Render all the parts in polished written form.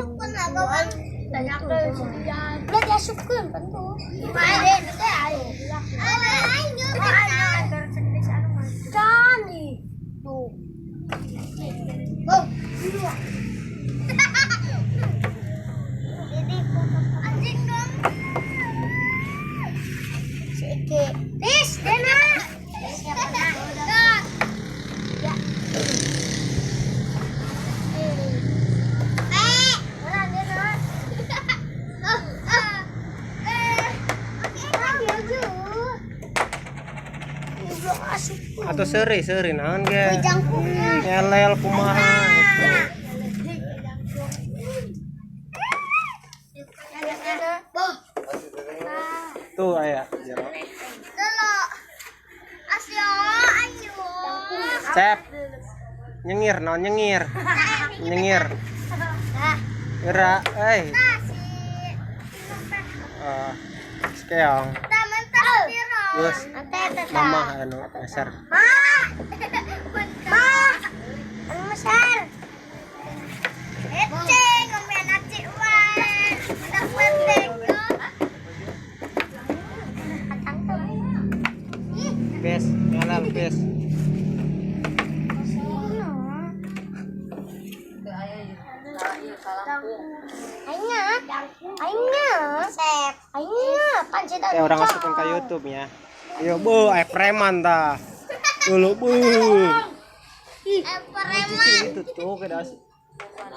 Asupkeun lah gawang. Udah diasupkeun tentu. Cani. Tuh. Anjing dong. Si Ike. Tis, Dena. Ya. Atau seri seri naon ge? Ngelel kumaha gitu. Tuh aya jero. Cep. Nyengir naon nyengir. Nyengir. Ira, euy. Sekeong. Gus, mama anu meser. Ma. Ma. Anu meser. Ece, ngomen aci wan. Dapat teko. Bes, ngelal bes. Aingnya, aingnya, sep, aingnya, pancet. Orang masukin ke YouTube ya. Ayo bu, preman tah. Dulu bu. Preman. Itu tuh kayak das.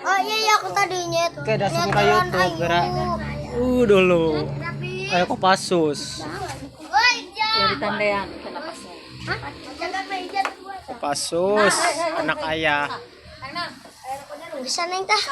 Oh iya iya aku tadinya tuh. Kayak dasar ke YouTube gerak. Dulu. Ayo Kopassus. Ditandean. Kopassus, anak ayah. Bisa neng tah.